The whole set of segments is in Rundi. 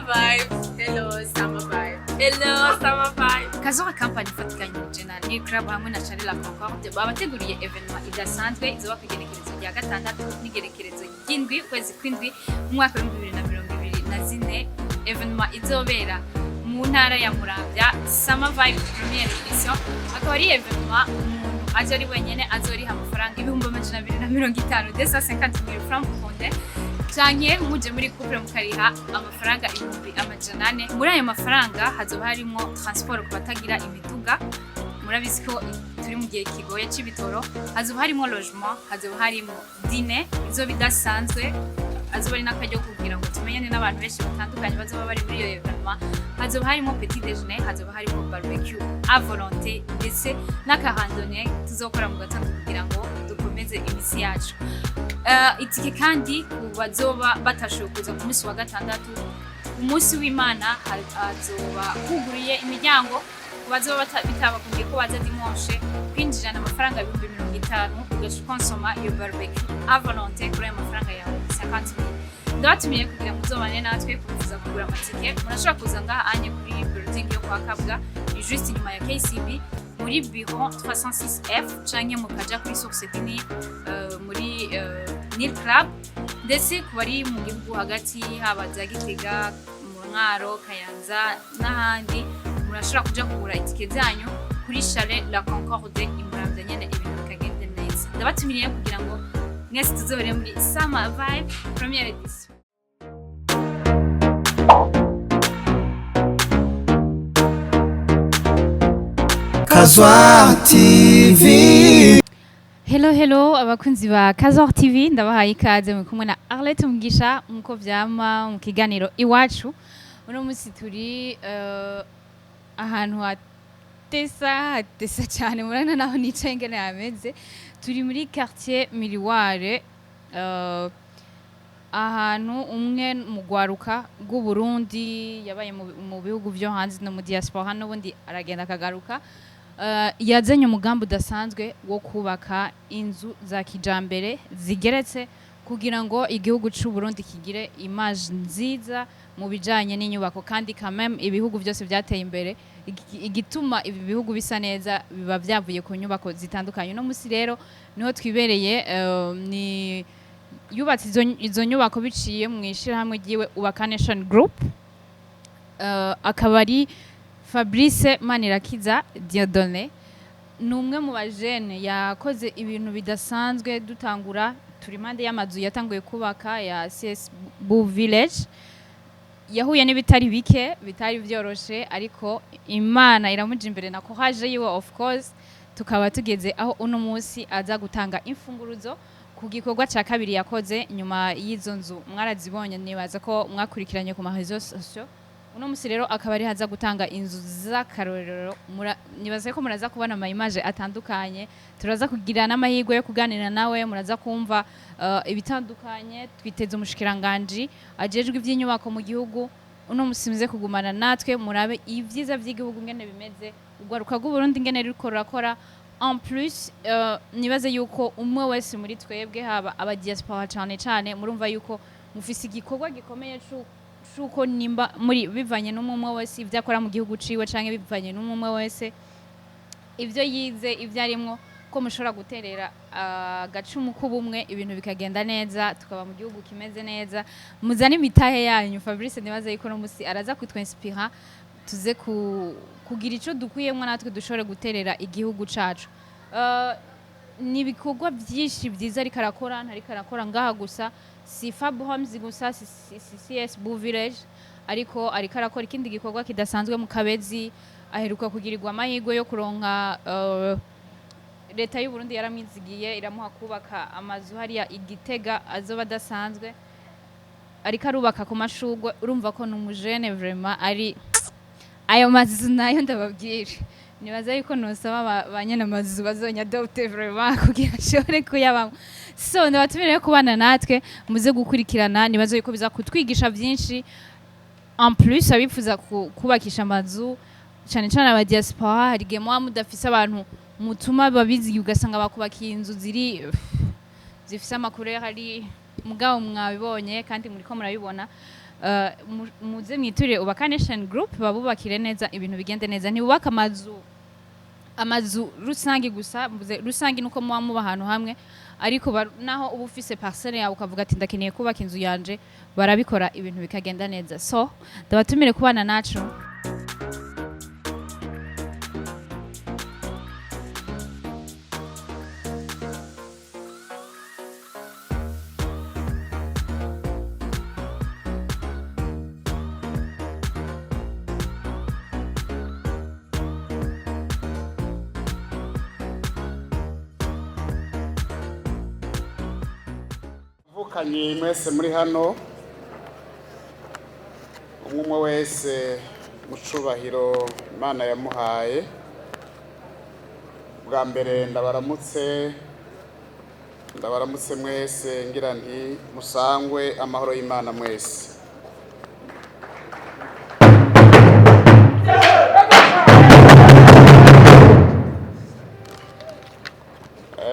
Vibe. Hello, Summer Vibe. Hello, Summer Vibe. Kazoha Company ifatikanyije na New Club hamwe na Chalet La Concorde babateguriye événement idasanzwe izoba ku igenekerezo rya 6 n'igenekerezo ry'indwi, ukwezi kw'indwi, mu mwaka w'2024. Événement izobera mu ntara ya Muramvya, Summer Vibe première édition. Akaba ari événement umuntu aje ari wenyene azoriha amafaranga 250,000, 250 mille francs burundais, canke muje muri couple mukariha amafaranga 400,000. Muri ayo mafaranga hazoba harimwo transport ku batagira imiduga, murabizi ko turi mu gihe kigoye c'ibitoro, hazoba harimwo logement, hazoba harimwo dîner izoba idasanzwe, azoba ari n'akaryo kugira ngo tumenyane n'abantu benshi batandukanye bazoba bari muri iyo événement, hazoba harimo petit déjeuner, hazoba harimo barbecue à volonté, ndetse n'aka randonnée tuzokora mu gatondo kugira ngo dukomeze imitsi yacu. Itike kandi ku bazoba batashoboye kuza ku munsi wa gatandatu, umunsi w'Imana hazoba huguruye imiryango ku bazoba bitabakundiye ko baza dimanche. Kwinjirana amafaranga 50,000, ugaca ukonsoma iyo barbecue à volonté kuri ayo mafaranga yawe 50,000. Ndabatumiye kugira ngo muzobane natwe. Kubifuza kugura amatike, murashobora kuza ngaha anye kuri building yo kwa Kabwa, ni juste inyuma ya KCB muri bureau 306F, canke mukaja kuri Source du Nil, muri Nil Club. Ndetse ku bari mu gihugu hagati, haba za Gitega, mu Mwaro, Kayanza n'ahandi, murashobora kuja kugura itike zanyu kuri Chalet La Concorde i Muramvya nyene, ibintu bikagenda neza. Ndabatumiriye kugira ngo mwese tuzohere muri Summer Vibe première édition. Kazwa TV. Hello, hello, abakunzi ba Kazor TV, ndabahaye ikaze. Muri kumwe na Arlette Mugisha nkuko vyama mu kiganiro Iwacu. Uno munsi turi ahantu hatesa, hatesa cyane. Murabona naho nicaye ingene hameze. Turi muri quartier Miriware, ahantu umwe mu rwaruka rw'u Burundi yabaye mu bihugu vyo hanze no mu diaspora, n'ubundi aragenda akagaruka, yazanye umugambi udasanzwe wo kubaka inzu za kijambere zigeretse kugira ngo igihugu c'u Burundi kigire image nziza mu bijanye n'inyubako. Kandi quand même ibihugu byose byateye imbere, igituma ibi bihugu bisa neza biba vyavuye ku nyubako zitandukanye. Uno musi rero niho twibereye. Ni yubatse izo nyubako biciye mu ishirahamwe ryiwe Ubaka Nation Group, akaba ari Fabrice Manirakiza Dieudonné. Ni umwe mu bajene yakoze ibintu bidasanzwe. Dutangura turi impande y'amazu yatanguye kubaka ya CS Bu Village. Yahuye n'ibitari bike bitari byoroshe, ariko Imana iramuja imbere na courage yiwe, of course, tukaba tugeze aho uno munsi aza gutanga imfunguruzo ku gikorwa ca kabiri yakoze nyuma y'izo nzu. Mwarazibonye, nibaza ko mwakurikiranye ku ma réseaux sociaux. Uno musi rero akaba ari haza gutanga inzu z'akarorero. Nibaza ko muraza kubona ama image atandukanye, turaza kugira n'amahirwe yo kuganira nawe, muraza kumva ibitandukanye. Twiteze umushikiranganji ajejwe ivy'inyubako mu gihugu. Uno musi muze kugumana natwe, murabe ibyiza by'igihugu ngene bimeze, urwaruka rw'Uburundi ngene ruriko rurakora. En plus, nibaze yuko umwe wese muri twebwe, haba aba diaspora cane cane, murumva yuko mufise igikorwa gikomeye c'uko nimba muri bivanye n'umwe umwe wese ivyo akora mu gihugu ciwe, canke bivanye n'umwe umwe wese ivyo yize, ivyo arimwo, ko mushobora guterera agacumu k'ubumwe, ibintu bikagenda neza, tukaba mu gihugu kimeze neza. Muzane imitahe yanyu. Fabrice, nibaze yuko no musi araza kutwinspira, tuze kugira ico dukuyemwo natwe dushobore guterera igihugu cacu. Ni ibikorwa byinshi byiza ariko arakora, ntariko arakora ngaha gusa, si Fab Homes gusa, si CS Bu Village, ariko ariko arakora ikindi gikorwa kidasanzwe mu Kabezi. Aheruka kugirirwa amahirwe yo kuronka, leta y'u Burundi yaramwizigiye iramuha kubaka amazu hariya igitega azoba adasanzwe, ariko arubaka ku mashurwe. Urumva ko ni umujene vraiment ari ayo mazu nayo ndababwira. Nibaza yuko nosaba ba nyene amazu bazonyadopte vraiment kugira ashobore kuyabamo. So ndabatumire kubana natwe, muze gukurikirana. Nibaza yuko biza kutwigisha byinshi. En plus, abifuza kubakisha amazu, cyane cyane aba diaspora, hari igihe muba mudafise abantu mutuma babizi, ugasanga bakubakiye inzu ziri zifise ama couleur ari Mugabo mwabibonye kandi muriko murabibona. Muze mwiturire Ubaka Nation Group, babubakire neza, ibintu bigende neza. Ntibubaka amazu rusangi gusa. Mvuze rusangi nuko muba muba ahantu hamwe, ariko naho uba ufise parcelle yawe ukavuga ati ndakeneye kubaka inzu yanje, barabikora, ibintu bikagenda neza. So ndabatumire kubana nacu. Mvukanye mwese muri hano, umwe umwe wese mu cubahiro Imana yamuhaye, bwa mbere ndabaramutse, ndabaramutse mwese, ngira nti musangwe amahoro y'Imana mwese.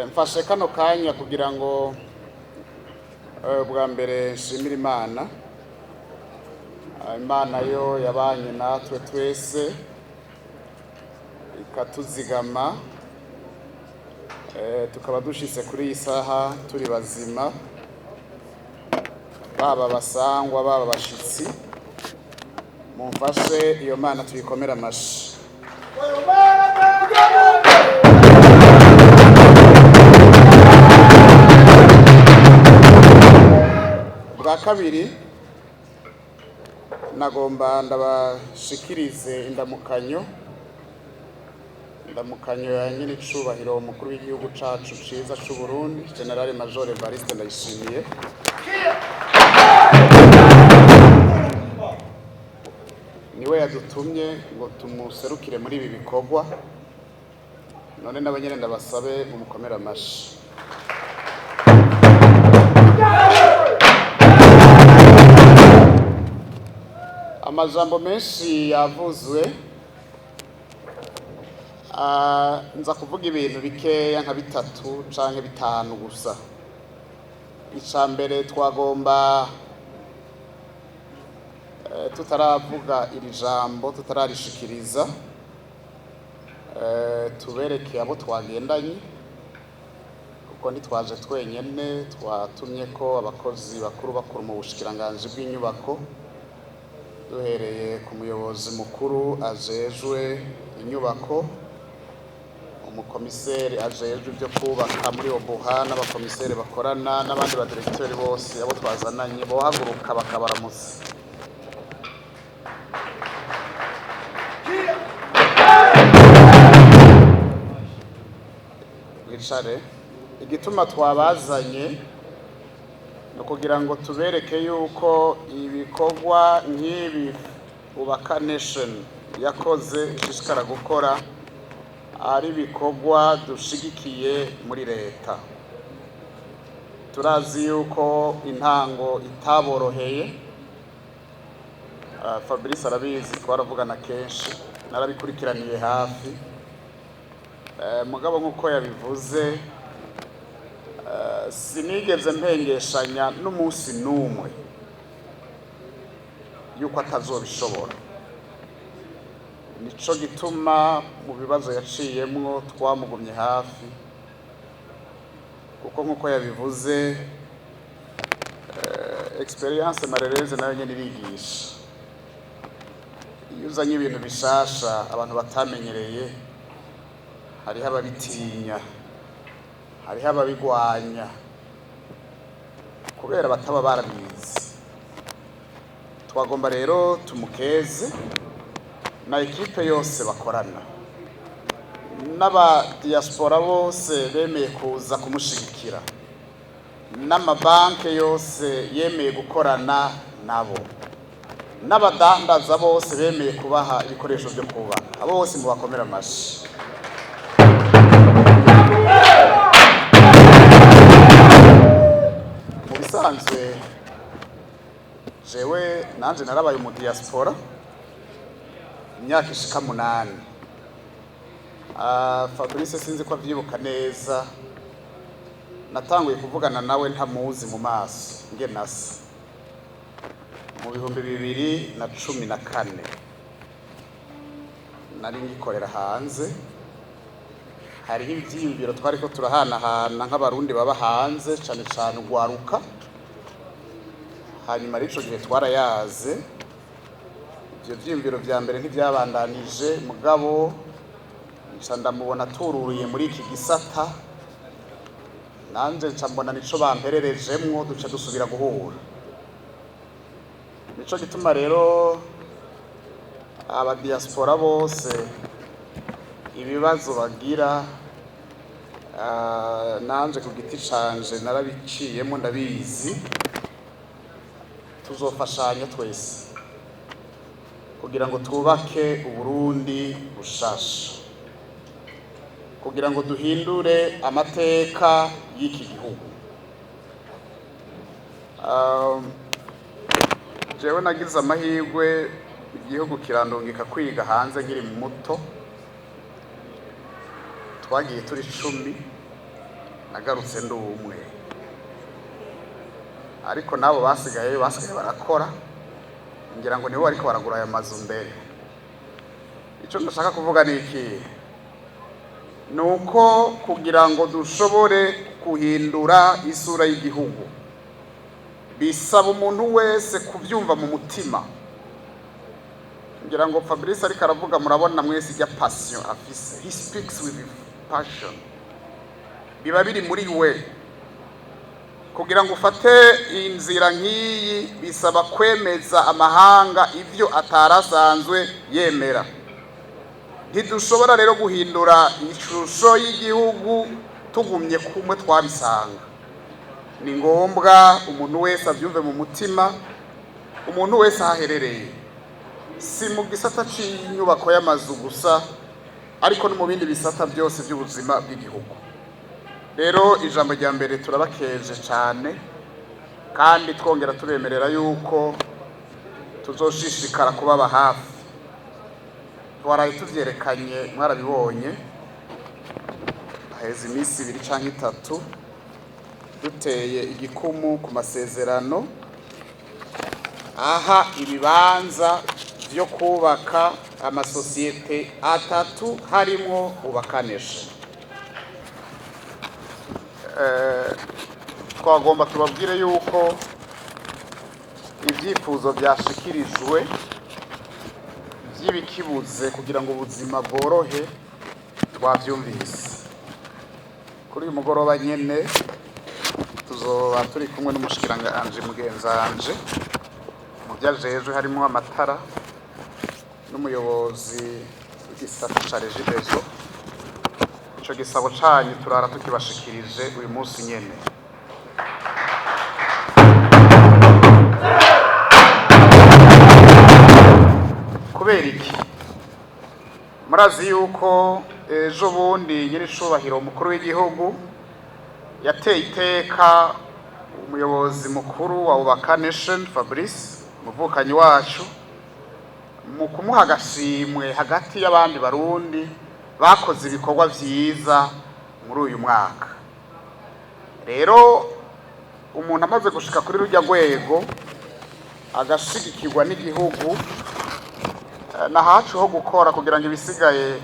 Mfashe kano kanya kugira ngo bwa mbere nshimire Imana. Imana yo yabanye natwe twese ikatuzigama, tukaba dushitse kuri iyi saha turi bazima, baba basangwa, baba bashitsi. Mumfashe iyo Mana tuyikomere amashi. Bwa kabiri nagomba ndabashikirize indamukanyo ya nyiricubahiro umukuru w'igihugu cacu ciza c'u Burundi, General Major Evariste Ndayishimiye. Niwe yadutumye ngo tumuserukire muri ibi bikorwa. None nabo nyene ndabasabe mumukomere amashi. Amajambo menshi yavuzwe. Nza kuvuga ibintu bikeya nka bitatu canke bitanu gusa. Ica mbere, twagomba tutaravuga iri jambo, tutararishikiriza, tubereke abo twagendanye, kuko ntitwaje twenyene. Twatumye ko abakozi bakuru bakuru mu bushikiranganji bw'inyubako, duhereye ku muyobozi mukuru ajejwe inyubako, umukomiseri ajejwe ibyo kubaka muri OBUHA, n'abakomiseri bakorana, n'abandi badirekiteri bose. Abo twazananye bohaguruka bakabaramutsa. Wicare. Igituma twabazanye ni ukugira ngo tubereke yuko ibikorwa nk'ibi Ubaka Nation yakoze, ishishikara gukora, ari ibikorwa dushigikiye muri leta. Turazi yuko intango itaboroheye. Fabrice arabizi, twaravugana kenshi, narabikurikiraniye hafi. Mugabo nk'uko yabivuze, sinigeze mpengeshanya n'umunsi n'umwe yuko atazobishobora. Nico gituma mu bibazo yaciyemwo twamugumye hafi, kuko nk'uko yabivuze, expérience malheureuse nayo nyene irigisha. Iyo uzanye ibintu bishasha abantu batamenyereye, hariho ababitinya, hariho ababigwanya kubera bataba barabizi. Twagomba rero tumukeze na équipe yose bakorana, n'aba diaspora bose bemeye kuza kumushigikira, n'amabanke yose yemeye gukorana nabo, n'abadandaza bose bemeye kubaha ibikoresho byo kubaka. Abo bose mubakomera amashi. Mu bisanzwe jewe nanje narabaye mu diaspora imyaka ishika 8. Fabrice sinzi ko avyibuka neza. Natanguye kuvugana nawe ntamuzi mu maso nge nasa mu 2014, nari ngikorera hanze. Hariho ivyiyumviro twariko turahanahana nk'Abarundi baba hanze, cane cane ugwaruka. Hanyuma rero ico gihe twarayaze, ivyo vyiyumviro vya mbere ntivyabandanije, mugabo nca ndamubona atururiye muri iki gisata, nanje nca mbona nico bampererejemwo, duca dusubira guhura. Nico gituma rero abadiaspora bose ibibazo bagira, nanje ku giti canje narabiciyemo, ndabizi. Tuzofashanya twese kugira ngo twubake Uburundi bushasha, kugira ngo duhindure amateka y'iki gihugu. Jewe nagize amahirwe, igihugu kirandungika kwiga hanze nkiri muto. Twagiye turi 10, nagarutse ndi umwe, ariko nabo basigaye barakora, ngira ngo nibo bariko baragura aya mazu mbere. Ico ndashaka kuvuga ni iki? Ni uko kugira ngo dushobore guhindura isura y'igihugu bisaba umuntu wese kubyumva mu mutima. Ngira ngo Fabrice ariko aravuga, murabona mwese ijya passion afise. He speaks with passion, biba biri muri we. Kugira ngo ufate inzira nk'iyi bisaba kwemeza amahanga ibyo atarasanzwe yemera. Ntidushobora rero guhindura ishusho y'igihugu tugumye kumwe twabisanga. Ni ngombwa umuntu wese abyumve mu mutima, umuntu wese ahaherereye, si mu gisata cy'inyubako y'amazu gusa, ariko no mu bindi bisata byose by'ubuzima bw'igihugu. Rero ijambo rya mbere, turabakeje cyane kandi twongera tubemerera yuko tuzoshishikara kubaba hafi. Twaraye tuvyerekanye, mwarabibonye, haheze iminsi 2 canke 3 duteye igikumu ku masezerano aha ibibanza vyo kubaka amasosiyete atatu harimwo Ubakanesha. Twagomba tubabwire yuko ibyifuzo byashikirijwe by'ibikibuze kugira ngo ubuzima bworohe twavyumvise. Kuri uyu mugoroba nyene tuzoba turi kumwe n'umushikiranganje mugenzanje mu vyajejwe harimo amatara n'umuyobozi w'igisata ca Regideso. Ico gisabo canyu turara tukibashikirije uyu munsi nyene. Kubera iki? Murazi yuko ejo bundi nyiricubahiro umukuru w'igihugu yateye iteka umuyobozi mukuru wa Ubaka Nation, Fabrice, umuvukanyi wacu, mu kumuha agashimwe hagati y'abandi Barundi bakoze ibikorwa vyiza muri uyu mwaka. Rero umuntu amaze gushika kuri rujya rwego agashigikirwa n'igihugu, nahacu ho gukora kugira ngo ibisigaye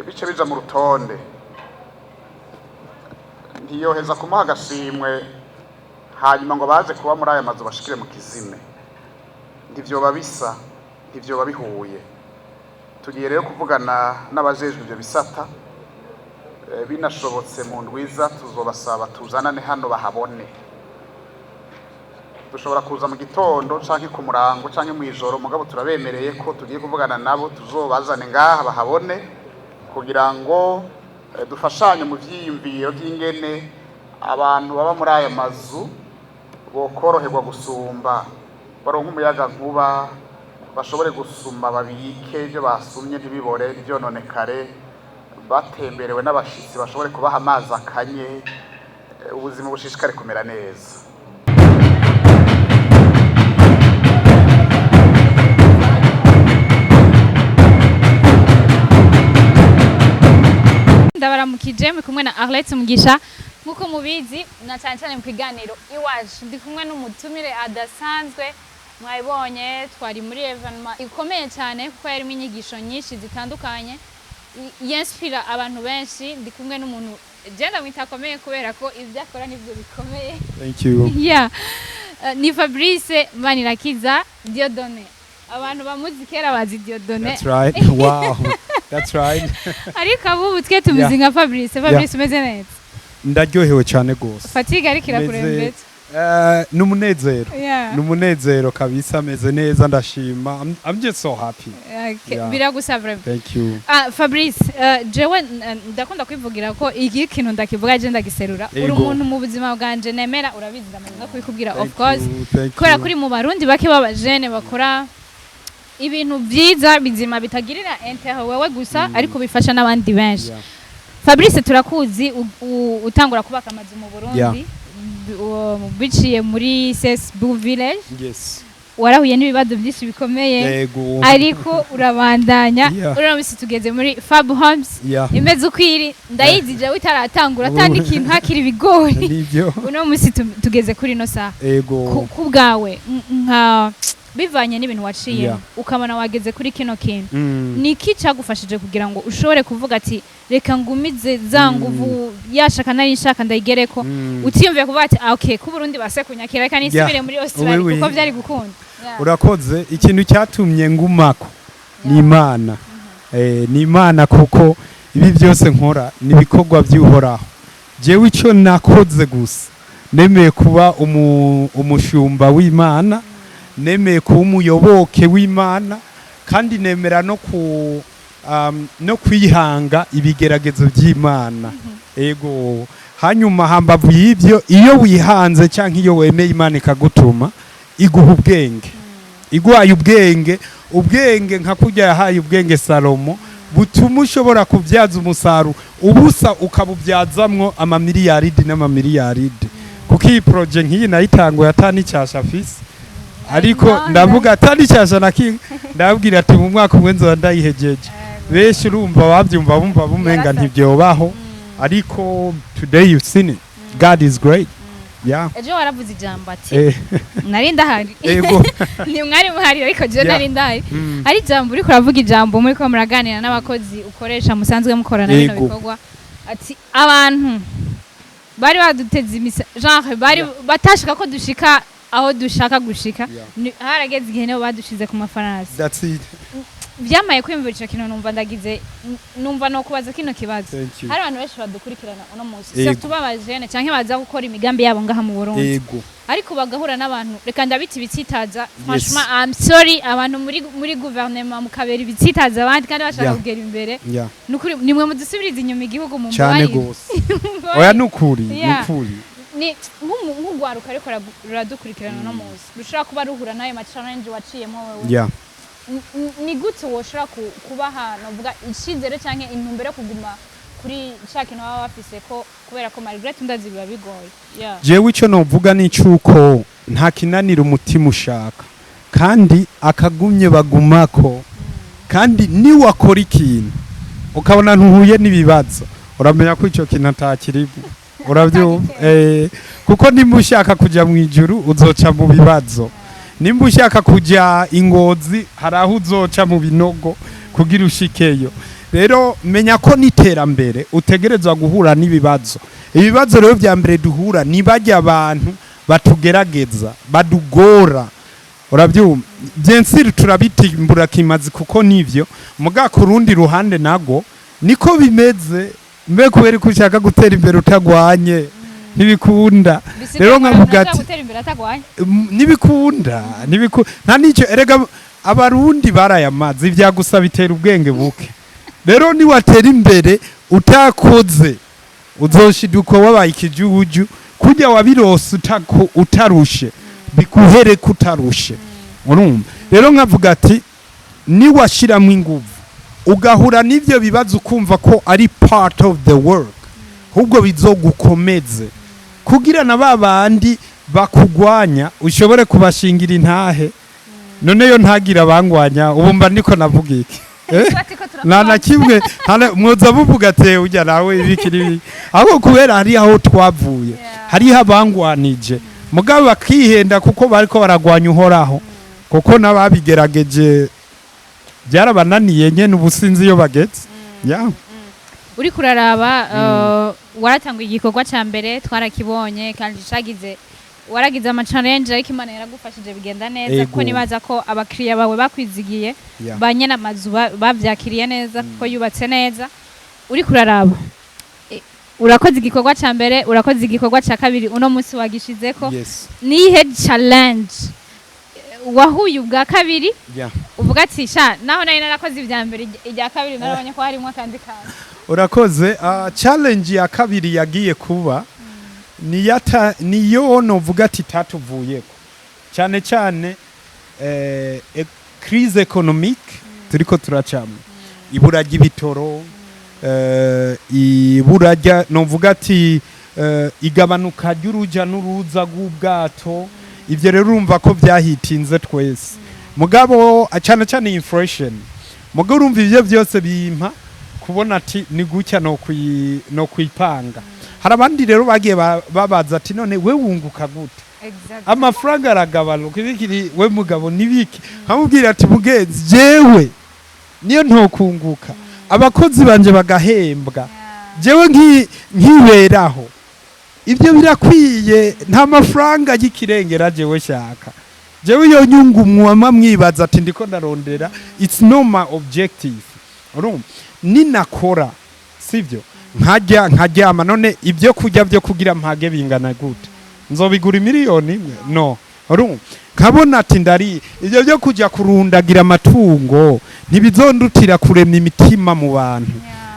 bice bija mu rutonde. Ntiyoheza kumuha agashimwe hanyuma ngo baze kuba muri aya mazu bashikire mu kizime. Ntivyoba bisa, ntivyoba bihuye. Tugiye rero kuvugana n'abajejwe ivyo bisata, binashobotse mu ndwiza tuzobasaba tuzanane hano bahabone. Dushobora kuza mu gitondo canke ku murango canke mw'ijoro, mugabo turabemereye ko tugiye kuvugana nabo, tuzobazane ngaha bahabone kugira ngo dufashanye mu vyiyumviro vy'ingene abantu baba muri aya mazu bokoroherwa gusumba, baronke umuyaga nkuba, bashobore gusuma, babike ibyo basumye ntibibore, ntivyononekare, batemberewe n'abashitsi bashobore kubaha amazi akanye, ubuzima bushishikare kumera neza. Ndabaramukije, muri kumwe na Arlette Mugisha. Nk'uko mubizi, na cyane cyane mu kiganiro Iwacu, ndi kumwe n'umutumire adasanzwe. Mwabibonye, twari muri événement ikomeye cyane kuko yarimo inyigisho nyinshi zitandukanye yinspira abantu benshi. Ndi kumwe n'umuntu je ndamwita akomeye kubera ko ibyo akora nibyo bikomeye. Thank you. Yeah. Ni Fabrice Manirakiza Dieudonné. Abantu bamuzi kera bazi Dieudonné. That's right. Wow. That's right. Ariko abubu twe tumuzi nka Fabrice. Fabrice, umeze neza? Ndaryohewe cyane gose. Fatigue ariko irakurembetse. N'umunezero. N'umunezero kabisa, meze neza, ndashima. I'm just so happy. Okay. Yeah. Biragusa vraiment. Thank you. Ah, Fabrice, jewe ndakunda kwivugira ko iki kintu ndakivuga, je ndagiserura. Uri umuntu mu buzima bwanje nemera, urabizi, ndamaze no kubikubwira, of Thank course. you. Thank Kubera you. kuri mu Barundi bake b'abajene bakora ibintu vyiza bizima bitagirira intérêt wewe gusa, ariko bifasha n'abandi benshi. Fabrice, turakuzi utangura kubaka amazu mu Burundi biciye muri CSB Village. Warahuye n'ibibazo byinshi bikomeye, ariko urabandanya. Uramutse tugeze muri Fab Homes imeze uko iri, ndayizi jewe itaratangura, atandi ikintu hakiri ibigori. Nibyo. Uno munsi tugeze kuri ino saha. Ku bwawe, nka bivanye n'ibintu waciye, ukabona wageze kuri kino kintu, ni iki cyagufashije kugira ngo ushobore kuvuga ati: "Reka ngumize za nguvu, yashaka nari nshaka ndayigereko"? Utiyumviye kuvuga ati: "Ah, okay, ko Burundi base kunyakira, reka nisubire muri Australia," Oui, oui. kuko byari gukunda. Urakoze. Ikintu cyatumye ngumako ni Imana. Ni Imana, kuko ibi byose nkora ni ibikorwa by'Uhoraho. Jewe icyo nakoze gusa, nemeye kuba umushumba w'Imana, nemeye kuba umuyoboke w'Imana, kandi nemera no kwihanga ibigeragezo by'Imana. Ego. Hanyuma hambavu y'ibyo, iyo wihanze cyangwa iyo wemeye Imana ikagutuma, iguha ubwenge. Iguhaye ubwenge, ubwenge nka kurya yahaye ubwenge Salomo, butuma ushobora kubyaza umusaruro ubusa ukabubyazamwo amamiliyaridi n'amamiliyaridi, kuko iyi projet nk'iyi nayitanguye atani icyasha afise, ariko Imana. ndavuga atani icyasha na kimwe, ndababwira ati mu mwaka umwe nzoba ndayihejeje. Benshi urumva babyumva bumva bumenga Yarasa. ntibyobaho, ariko today you've seen it. God is great, yeah. Ejo waravuze ijambo ati nari ndahari. Ni mwari muhari, ariko je nari ndahari. Ari ijambo uriko uravuga, ijambo muri ko muraganira n'abakozi ukoresha musanzwe mukorana bino bikorwa, ati abantu bari baduteze imisa, genre bari batashaka ko dushika aho dushaka gushika. Harageze igihe nibo badushize ku mafarasi. That's it. Byamaye kwiyumvira ico kintu, numva ndagize numva no kubaza kino kibazo. Thank you. Hari abantu benshi badukurikirana uno munsi, surtout b'abajene canke baza gukora imigambi yabo ngaha mu Burundi, ariko bagahura n'abantu, reka ndabita ibitsitaza. Franchement, I'm sorry, abantu muri gouvernement mukabera ibitsitaza abandi kandi bashaka kugera imbere. Nukuri nimwe mudusubiriza inyuma igihugu mu Cyane mbabarire. gose. Oya, nukuri. Nukuri. Ni nk'ugwaruka ariko ruradukurikirana uno munsi, rushobora kuba ruhura n'ayo ma challenge waciyemo wewe. Ni gute woshobora kubaha, novuga, icizere canke intumbero yo kuguma kuri ca kintu baba bafise, ko kubera ko malgré tout ndazi biba bigoye? Yeah. Jewe icyo novuga ni cyuko nta kinanira umutima ushaka, kandi akagumye bagumako. Kandi niwakora ikintu ukabona ntuhuye n'ibibazo, uramenya ko icyo kintu atakirimo, urabyumva? Kuko nimba ushaka kujya mu ijuru, uzoca mu bibazo. Nimba ushaka kujya ingozi, hari aho uzoca mu binogo kugira ushikeyo. Rero menya ko n'iterambere utegerezwa guhura n'ibibazo. Ibibazo rero bya mbere duhura ni bajya abantu batugerageza, badugora, urabyumva? Bien sûr turabitimbura kimazi, kuko nivyo muga ku rundi ruhande nago niko bimeze. Mbe kubera ko ushaka gutera imbere utagwanye, ntibikunda. Rero nkavuga ati gutera imbere atagwanye. Ntibikunda, nta n'icyo. Erega Abarundi barayamaze, ibyagusa bitera ubwenge buke. Rero niwatera imbere utakoze, uzoshiduka wabaye ikijuju. Kurya wabirose utarushe, bikuhere kutarushe, urumva? Rero nkavuga ati niwashiramwo inguvu, ugahura n'ivyo bibazo, ukumva ko ari part of the work, ahubwo bizogukomeze kugira na ba bandi bakugwanya ushobore kubashingira intahe. None yo ntagira abangwanya, ubu mba niko navuga iki? Eh? Tuba turiko Nta na turakubaza. kimwe mwoza muvuga ati ujya nawe ibiki n'ibiki, ahubwo kubera hari aho twavuye, hariho abangwanije, mugabo bakihenda kuko bariko baragwanya Uhoraho, kuko n'ababigerageje byarabananiye nyene. Ubu sinzi iyo bageze, yeah. Uriko uraraba, waratanguye igikorwa ca mbere, twarakibonye kandi cagize, waragize ama challenge, ariko Imana yaragufashije bigenda neza. Kuko nibaza ko abakiriya bawe bakwizigiye, ba nyene amazu bavyakiriye neza kuko yubatse neza. Uriko uraraba, urakoze igikorwa ca mbere, urakoze igikorwa ca kabiri, uno munsi wagishizeko. Niyihe challenge wahuye ubwa kabiri uvuga ati: "Sha, naho nari narakoze ibya mbere, irya kabiri narabonye ko harimo akandi kantu"? Urakoze. Challenge ya kabiri yagiye kuba niyata niyo novuga ati tatuvuyeko cyane cyane, crise économique turiko turacamo, ibura ry'ibitoro, ibura rya novuga ati igabanuka ry'uruja n'uruza rw'ubwato. Ivyo rero urumva ko byahitinze twese, mugabo cyane cyane inflation. Mugabo urumva ivyo byose bimpa kubona ati ni gutya no kwipanga. Hari abandi rero bagiye babaza ati: "None we wunguka gute? Amafaranga aragabanuka, ibikiri we mugabo nibiki?" Nkamubwira ati: "Mugenzi, jewe niyo ntokunguka, abakozi banje bagahembwa, jewe nkiberaho, ibyo birakwiye. Nta mafaranga y'ikirengera jewe shaka. Jewe iyo nyungu mwama mwibaza ati ndiko ndarondera, it's not my objective." Urumva ninakora sivyo, nkajya nkaryama, none ibyo kurya byo kugira mpage bingana gute? Nzobigura 1 miliyoni? No urumva nkabona ati ndari ibyo byo kujya kurundagira amatungo ntibizondutira kuremya imitima mu bantu.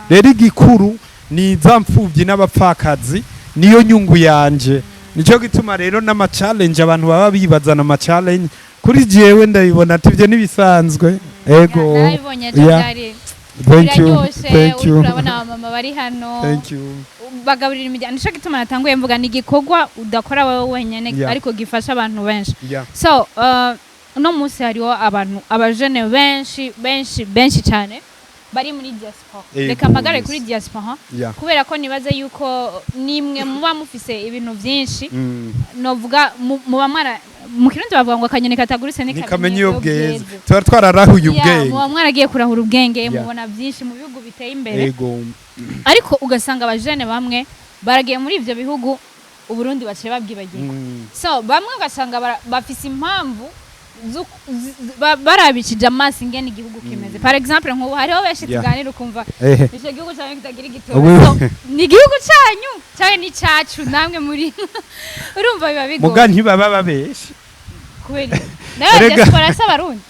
Rero igikuru ni za mfubyi n'abapfakazi, niyo nyungu yanje. Nicyo gituma rero n'ama challenge abantu baba bibazana, ama challenge kuri jewe ndabibona ati ibyo nibisanzwe. Ego. Narabibonye ejo. Byari Thank you. biraryoshe. Thank you. Uriko urabona abamama bari hano Thank you. bagaburira imiryango. Nico gituma natanguye mvuga ni igikorwa udakora wowe wenyene, ariko gifasha abantu benshi. So uno munsi hariho abantu, abajene benshi benshi benshi cyane bari muri diaspora. Reka mpagare kuri diaspora, kubera ko nibaze yuko nimwe muba mufise ibintu byinshi. Novuga muba mwara, mu Kirundi bavuga ngo akanyoni katagurutse ntikamenya iyo bweze. Tuba twararahuye ubwenge. Muba mwaragiye kurahura ubwenge, mubona byinshi mu bihugu biteye imbere. Ariko ugasanga abajene bamwe baragiye muri ibyo bihugu, Uburundi baciye babwibagirwa. So bamwe ugasanga bafise impamvu barabishije amaso ingene igihugu kimeze. Par exemple, nk'ubu hariho benshi tuganira ukumva ico gihugu cyanyu kitagira igitoro. So, ni igihugu cyanyu cyangwa ni cyacu namwe muri, urumva biba Muga bigoye. ntibaba babeshe. Kubera iki? Nawe diaspora si Abarundi?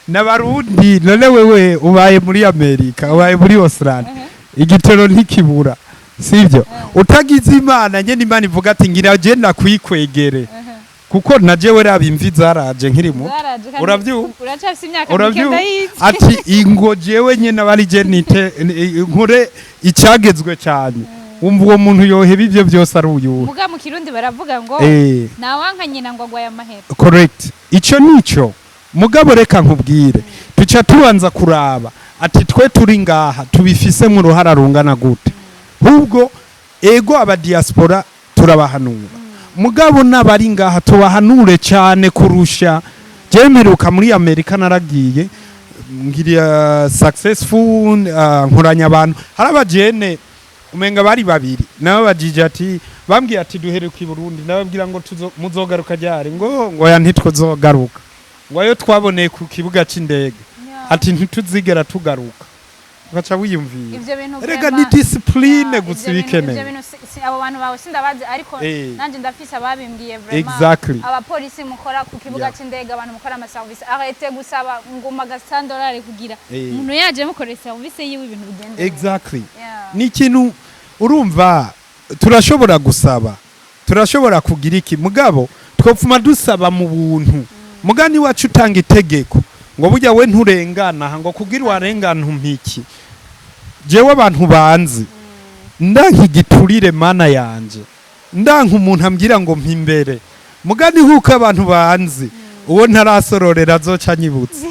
N'Abarundi. None wewe ubaye muri Amerika, ubaye muri Australia, igitoro ntikibura, sibyo? Utagize Imana nyene, Imana ivuga ati ngira je nakwikwegere, kuko na jewe raba imvi zaraje nkiri muto. Zaraje kandi. Uravyumva? Uracafise imyaka mike. Uravyumva? Ndayizi. Ati ingo jewe nyene abari je nite nkore icyagezwe cyane. Wumva uwo muntu yoheba ivyo byose ari uyuhe? Muga mu Kirundi baravuga ngo ntawanka nyina ngo agwaye amahera. Correct, ico nico. Mugabo reka nkubwire, tuca tubanza kuraba ati twe turi ngaha tubifise mu ruhara rungana gute? Hubwo ego, aba diaspora turabahanura, mugabo n'abari ngaha tubahanure cyane kurusha. Jemeruka muri Amerika naragiye ngira successful, nkoranya abantu, hari abajene umenga bari babiri nababajije ati, bambwiye ati duheruka i Burundi. Nababwira ngo muzogaruka ryari? Ngo ya ntitwozogaruka, ngo ayo twaboneye ku kibuga c'indege, ati ntituzigera tugaruka. Ugaca wiyumvira. Ivyo bintu Erega vraiment- ni discipline Ya, gusa ivyo ibikenewe. Ivyo bintu abo bantu bawe sindabazi, ariko nanje ndafise ababimbwiye vraiment. Abapolisi mukora ku kibuga c'indege, abantu mukora ama service, arrête gusaba nguma $100 kugira umuntu yaje mukorera service yiwe, ibintu bigende neza. Ni ikintu urumva turashobora gusaba, turashobora kugira iki, mugabo twopfuma dusaba mu buntu. Mugani wacu utanga itegeko ngo burya we nturengana aha, ngo kugira warengana umpiki. Jewe abantu banzi ndanka igiturire, Mana yanje, ndanka umuntu ambwira ngo mpa imbere. Mugani huko abantu banzi, uwo ntarasororera azoca anyibutsa.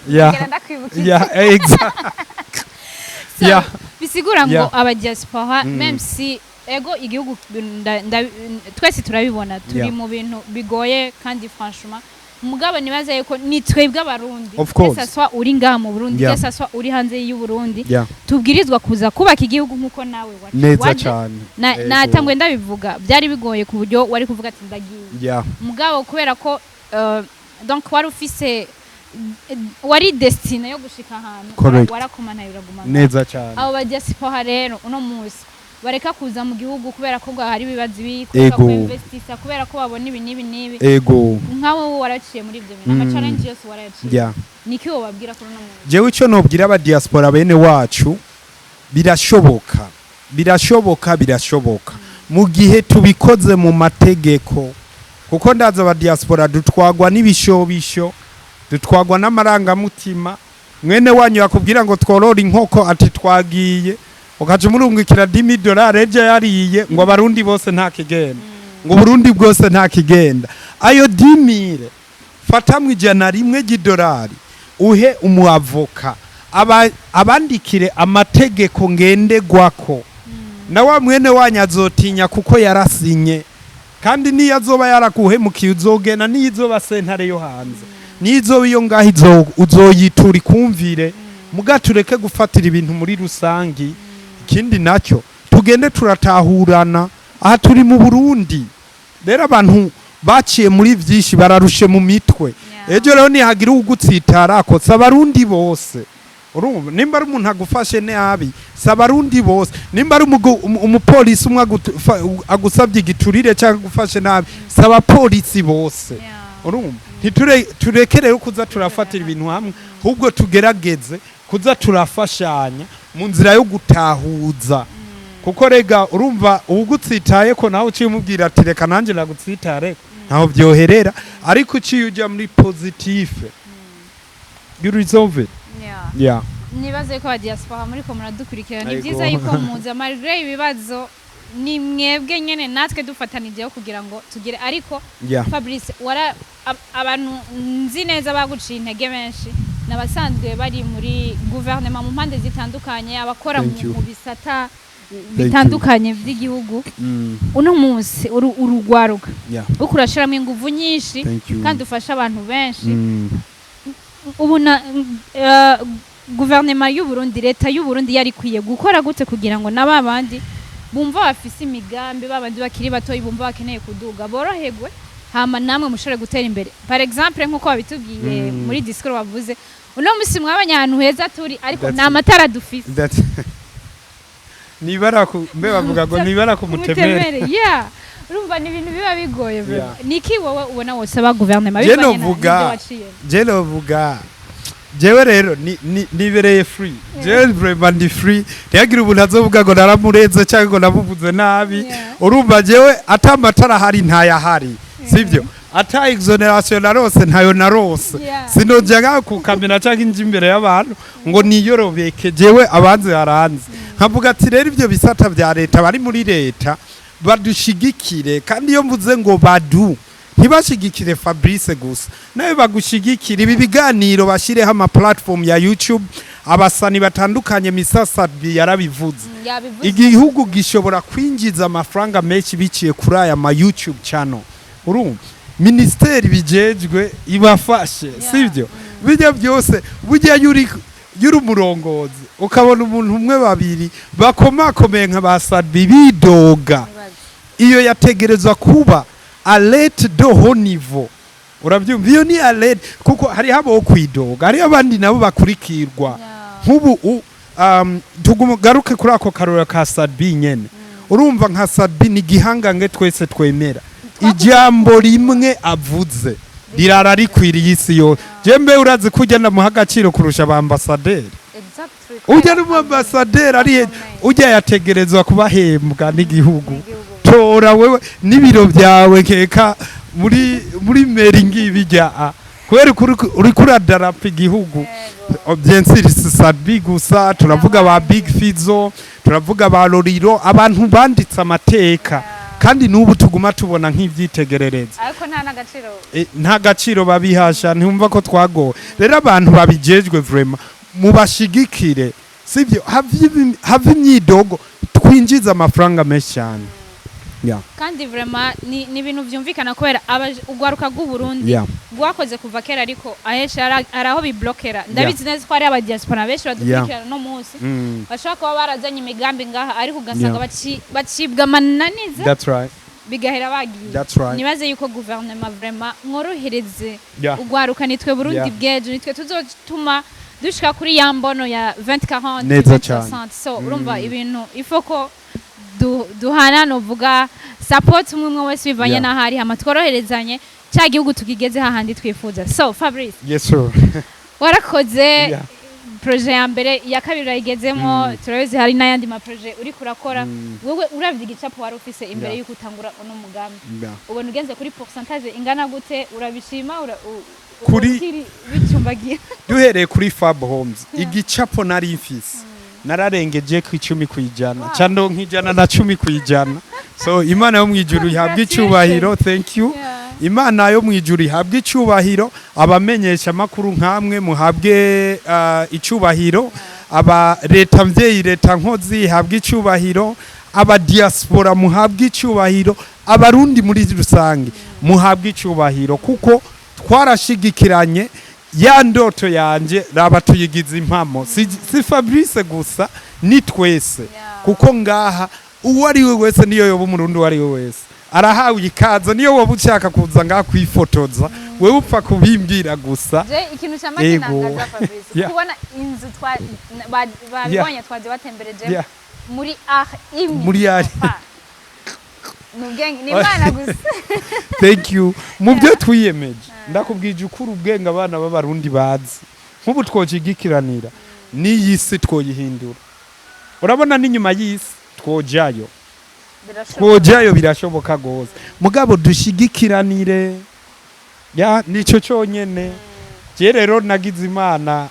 Ngira ndakwibutsa. Barakwibukije. Yeah, exact. So, bisigura ngo aba diaspora, même si ego igihugu twese turabibona, turi mu bintu bigoye, kandi franchement mugabo nibaza yuko ni twebwe Abarundi, Of course. que ça soit uri ngaha mu Burundi, que ça soit uri hanze y'u Burundi, tubwirizwa kuza kubaka igihugu nkuko nawe Neza waje. cyane. Ego. Natangwe ndabivuga, byari bigoye ku buryo wari kuvuga ati ndagiye, mugabo kubera ko donc wari ufise, wari destiné yo gushika ahantu, warakomana, uraguma. Neza cyane. Abo ba diaspora rero uno munsi bareka kuza mu gihugu kubera ko ngo hari ibibazo ibi, kubera ko investisa, kubera ko babona ibi n'ibi n'ibi, nkawe waraciye muri ibyo bintu, ama challenge yose warayaciye, niki wobabwira kuri uno munsi? Jewe icyo nobwira aba diaspora bene wacu, birashoboka, birashoboka, birashoboka mu gihe tubikoze mu mategeko, kuko ndaza aba diaspora dutwagwa n'ibishobisho, dutwagwa n'amarangamutima. Mwene wanyu yakubwira ngo tworore inkoko, ati twagiye, ukaca umurungikira 10 000 dolari, ejo yariye ngo Abarundi bose nta kigenda, ngo Uburundi bwose nta kigenda. Ayo 10 000, fatamwe 100 ry'idolari, uhe umuavoka abandikire amategeko ngendegwako, na wa mwene wanyu azotinya kuko yarasinye. Kandi niyo azoba yaraguhemukiye, uzogena, niyo izoba sentare yo hanze, niyo izoba iyo ngaho, uzoyitura ikumvire. Muga tureke gufatira ibintu muri rusangi. Ikindi nacyo, tugende turatahurana. Aha turi mu Burundi rero, abantu baciye muri byinshi, bararushe mu mitwe. Ejo rero nihagira ugutsitara ko si Abarundi bose. Urumva, nimba ari umuntu agufashe nabi, si Abarundi bose. Nimba ari umupolisi umwe agusabye igiturire cyangwa agufashe nabi, si abapolisi bose. Urumva, tureke rero kuza turafatira ibintu hamwe, ahubwo tugerageze kuza turafashanya mu nzira yo gutahuza, kuko rega urumva uwugutsitaye ko nawe uciye umubwira ati reka nanjye nagutsitare, ntaho byoherera. Ariko uciye ujya muri positif, you resolve it. Yeah. Nibaze ko diaspora muri ko muradukurikira, ni Yego. byiza yuko muza malgré ibibazo, ni mwebwe nyene natwe dufatanijeho kugira ngo tugere, ariko Fabrice, wara abantu nzi neza baguciye intege benshi n'abasanzwe bari muri guverinoma mu mpande zitandukanye, abakora Thank you. mu bisata you. bitandukanye by'igihugu. Uno munsi urugwaruka uko urashiramo inguvu nyinshi Thank you. kandi ufasha abantu benshi, ubona guverinoma y'u Burundi, leta y'u Burundi yari ikwiye gukora gute kugira ngo na babandi bumva bafise imigambi, babandi bakiri batoyi bumva bakeneye kuduga, boroherwe, hama namwe mushobore gutera imbere? Par exemple, nk'uko babitubwiye muri discours bavuze uno musi, mwabonye ahantu heza turi, ariko That's nta it. matara dufise. Nibara ku mbe bavuga ngo nibara ku mutemere. Umutemere, yeah. Urumva ni ibintu biba bigoye bro. Niki wowe ubona wosaba guverinoma Je bivanye novuga- n'ibyo waciyemo? Je novuga, jewe rero ni nibereye free, jewe vraiment ndi free, ntihagire umuntu azovuga ngo naramureze cyangwa ngo namuvuze nabi. Urumva, jewe ata matara ahari ntayahari, sibyo? Ata exonération narose, ntayo narose. Sinoja ngaho ku kamera cyangwa inji imbere y'abantu ngo niyorobeke. Jewe abanze haranze, nkavuga ati rero ibyo bisata bya leta, bari muri leta badushigikire. Kandi iyo mvuze ngo badu, ntibashigikire Fabrice gusa, nawe bagushigikire. Ibi biganiro bashireho ama platform ya YouTube, abasani batandukanye. Misasabi yarabivuze. Yabivuze. Igihugu gishobora kwinjiza amafaranga menshi biciye kuri aya ma YouTube channel. Urumva, ministeri bijejwe ibafashe, sibyo? Bijya byose burya yuri umurongozi, ukabona umuntu umwe, babiri bakomakomeye nka ba Sadbi bidoga, iyo yategerezwa kuba alerte de haut niveau. Urabyumva, iyo ni alerte, kuko hariho abo kwidoga, hariho abandi nabo bakurikirwa. Nk'ubu tugaruke kuri ako karora ka Sadbi nyene. Urumva, nka Sadbi ni igihangange twese twemera, ijambo rimwe avuze rirara rikwiriye isi yose. Je mbe urazi ko ujya ndamuha agaciro kurusha abambasaderi? Ujya n'umwambasaderi ari ujya yategerezwa kubahembwa n'igihugu. Tora wewe n'ibiro byawe keka muri mairie ngibi jya a kubera uriko uradarapa igihugu. Bien sûr, si Sadbi gusa, turavuga ba Big Fizzo, turavuga ba Loriro, abantu banditse amateka. Kandi n'ubu tuguma tubona nk'ivyitegererezo. Ariko nta n'agaciro. Nta gaciro babihasha, ntiwumva ko twagowe. Rero abantu babijejwe, vraiment mubashigikire, sibyo? Have imyidogo, twinjiza amafaranga menshi cyane. Yeah. Kandi vraiment ni ibintu vyumvikana, kubera ugwaruka rw'Uburundi rwakoze kuva kera, ariko ahenshi hari aho biblokera. Ndabizi neza ko hari abadiaspora benshi badukurikirana no munsi bashobora kuba barazanye imigambi ngaha, ariko ugasanga bacibwa amananiza, That's right. bigahera bagiye. That's right. Nibaze yuko guverinoma vraiment mworohereze ugwaruka. Nitwe Burundi bw'ejo, nitwe tuzotuma dushika kuri ya mbono ya 2040, Neza 2060. So urumva ibintu ifo ko duhana, novuga support, umwe umwe wese bivanye n'ahari, hama tworoherezanye, cya gihugu tukigeze hahandi twifuza. So Fabrice, Yes sir. warakoze. Projet ya mbere, iya kabiri urayigezemo, turabizi hari n'ayandi ma projets uriko urakora. Wowe uravye igicapo wari ufise imbere yuko utangura uno mugambi, ubona ugenze kuri pourcentage ingana gute? Urabishima? Ukiri bicumbagira? Duhereye kuri Fab Homes, igicapo nari mfise nararengeje ku 10%, ca ndonka 110%. So Imana yo mwijuru ihabwe icyubahiro. Thank you. Imana yo mwijuru ihabwe icyubahiro, abamenyesha makuru nkamwe muhabwe icyubahiro, aba leta mvyeyi, leta nkozi ihabwe icyubahiro, aba diaspora muhabwe icyubahiro, Abarundi muri rusange muhabwe icyubahiro, kuko twarashigikiranye ya ndoto yanje. Raba tuyigize impamo, si Fabrice gusa, ni twese, kuko ngaha uwo ari we wese, niyo yoba Umurundi, uwo ari we wese arahawe ikaze. Niyo woba ushaka kuza ngaha kwifotoza, wewe upfa kubimbwira gusa. Je ikintu cyama Ego. kinangaza, Fabrice, kubona inzu babibonye, twaje batembereje muri art imwe. Muri art. Papa. Ni ubwenge, ni Imana gusa. Thank you. Mu byo twiyemeje, ndakubwije ukuri, ubwenge abana b'Abarundi bazi, nk'ubu twocigikiranira n'iyi si twoyihindura. Urabona n'inyuma y'isi twojayo. Birashoboka. Twojayo, birashoboka gose, mugabo dushigikiranire ya nico cyonyene. Je rero nagize Imana,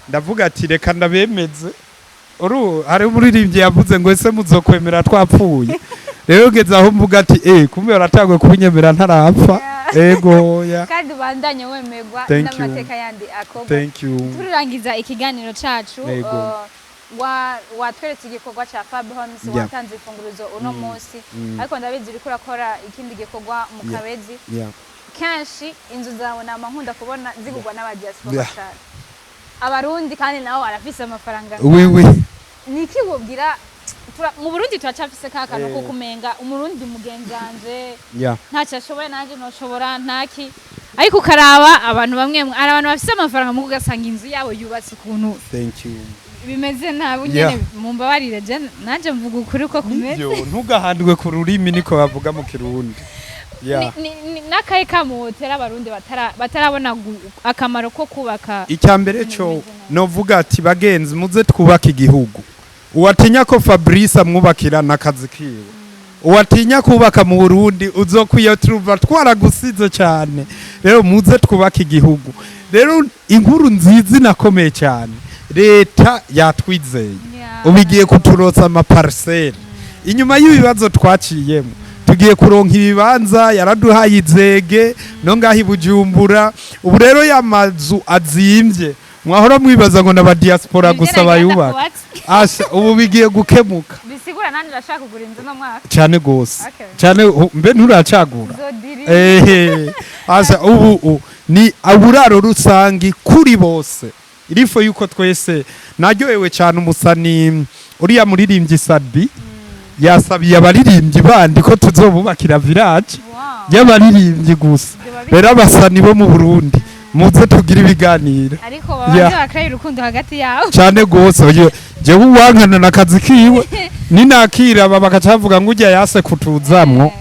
ndavuga ati reka ndabemeze. Uru hari umuririmbyi yavuze ngo ese muzokwemera twapfuye? Rero ngeze aho mvuga ati kumbe baratangwe kubinyemera ntarapfa. Ego ya. Kandi ubandanye wemerwa Thank you. n'amateka yandi akorwa. Thank you. Turangiza ikiganiro cacu, Yego. watweretse igikorwa ca Fab Homes, watanze imfunguruzo uno munsi, ariko ndabizi uriko urakora ikindi gikorwa mu Kabezi. Kenshi inzu zawe nama nkunda kubona zigurwa n'abadiaspora cyane, Abarundi kandi nabo barafise amafaranga. Oui oui. Ni iki wobwira? Mu Burundi turacafise ka kantu ko kumenga Umurundi mugenzanje ntacyo ashoboye, nanjye ntoshobora, ntaki. Ariko ukaraba abantu bamwe, hari abantu bafise amafaranga, mugo ugasanga inzu yabo yubatse ukuntu Thank you. bimeze nabi nyene. Mumbabarire, je nanje mvuga ukuri uko kumeze. Nibyo, ntugahandwe ku rurimi, niko bavuga mu Kirundi. N'akahe kamotera Abarundi batarabona akamaro ko kubaka? Icya mbere cyo novuga ati bagenzi, muze twubake igihugu. Uwatinya ko Fabrice amwubakira n'akazi kiwe, uwatinya kubaka mu Burundi, uzokwiye turuva twaragusize cyane. Rero muze twubake igihugu. Rero inkuru nziza inakomeye cyane, leta yatwizeye, ubu igiye kuturotsa ama parcelles. Inyuma y'ibibazo twaciyemo, tugiye kuronka ibibanza. Yaraduhaye izege no ngaho i Bujumbura. Ubu rero ya mazu azimvye mwahora mwibaza ngo n'aba diaspora Nivyo gusa nagira bayubaka, ndakubatse. asha ubu bigiye gukemuka. Bisigura nanjye ndashaka kugura inzu no mwaka. Cyane gose. Okay. Cyane, mbe nturacagura? Zodiri. Ehe, asha ubu ni uburaro rusangi kuri bose. Irifo yuko twese naryohewe cyane, umusani uriya muririmbyi Sabi yasabiye abaririmbyi bandi ko tuzobubakira village y'abaririmbyi gusa. Rero abasani bo mu Burundi, muze tugire ibiganiro. Ariko babanze bakraye urukundo hagati yabo. Cyane gose. Oye, jewe uwankana nakazi kiwe, ninakira aba bakacavuga ngo ujya yase kutuzamwo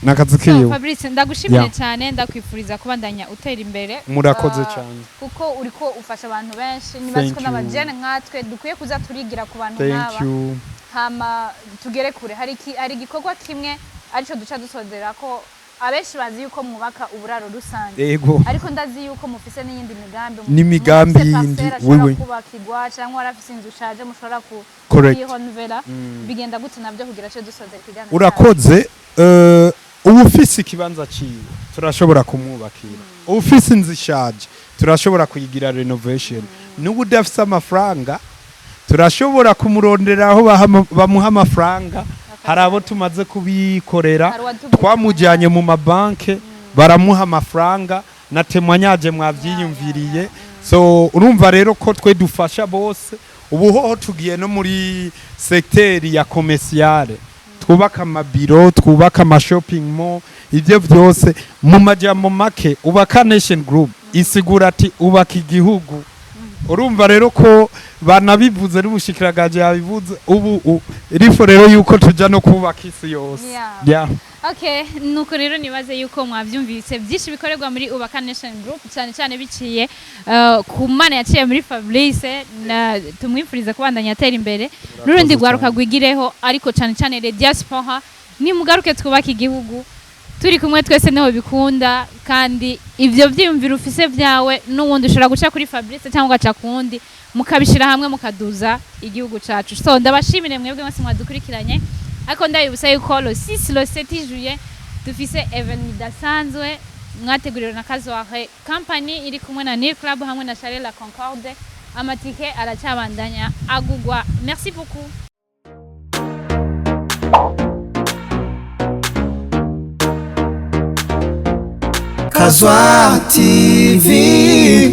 nakazi So, kiwe. Fabrice, ndagushimire cyane, ndakwifuriza kubandanya utera imbere. Murakoze cyane. Kuko uriko ufasha abantu benshi. Nibaza Thank ko you. n'abajene nkatwe dukwiye kuza turigira ku bantu Thank nk'aba, you. hama tugere kure. Hari igikorwa kimwe arico duca dusozera ko. Abenshi bazi yuko mwubaka uburaro rusange, Ego. ariko ndazi yuko mufise n'iyindi migambi. N'imigambi Mufise yindi, parcelle ashobora wewe. kubakirwa, cyangwa warafise inzu ushaje mushobora Correct. kuyihonovera. Bigenda gute nabyo kugira ce dusozera ikiganiro? Urakoze. Uwufise ikibanza ciwe turashobora kumwubakira, uwufise inzu ishaje turashobora kuyigira renovation, n'ubu udafise amafaranga turashobora kumurondera aho bamuha amafaranga. Hari abo tumaze kubikorera. Hari uwatubwiye. Twamujyanye mu mabanke, baramuha amafaranga na témoignage mwavyiyumviriye. So urumva rero ko twe dufasha bose. Ubu hoho tugiye no muri secteur ya commerciale, twubaka amabiro, twubaka ama shopping mall, ibyo byose. Mu majambo make, Ubaka Nation Group isigura ati ubaka igihugu. Urumva rero ko banabivuze, n'ubushikiranganje yabivuze. Ubu rifo rero yuko tuja no kubaka isi yose. Yeah. Okay, nuko rero nibaze yuko mwavyumvise byinshi bikorerwa muri Ubaka Nation Group, cyane cyane biciye ku Mana yaciye muri Fabrice, na tumwifuriza kubandanya atera imbere n'urundi rwaruka rwigireho, ariko cyane cyane le diaspora, nimugaruke twubake igihugu turi kumwe twese, niho bikunda. Kandi ibyo byiyumviro ufise byawe n'uwundi, ushobora guca kuri Fabrice cyangwa ugaca ku wundi, mukabishira hamwe mukaduza igihugu cacu. So ndabashimire mwebwe mwese mwadukurikiranye, ariko ndabibutsa yuko le 6, le 7 juillet dufise événement idasanzwe mwateguriwe na Kazoare Company iri kumwe na Nil Club hamwe na Chalet La Concorde. Amatike aracyabandanya agugwa. Merci beaucoup. Kazwa TV.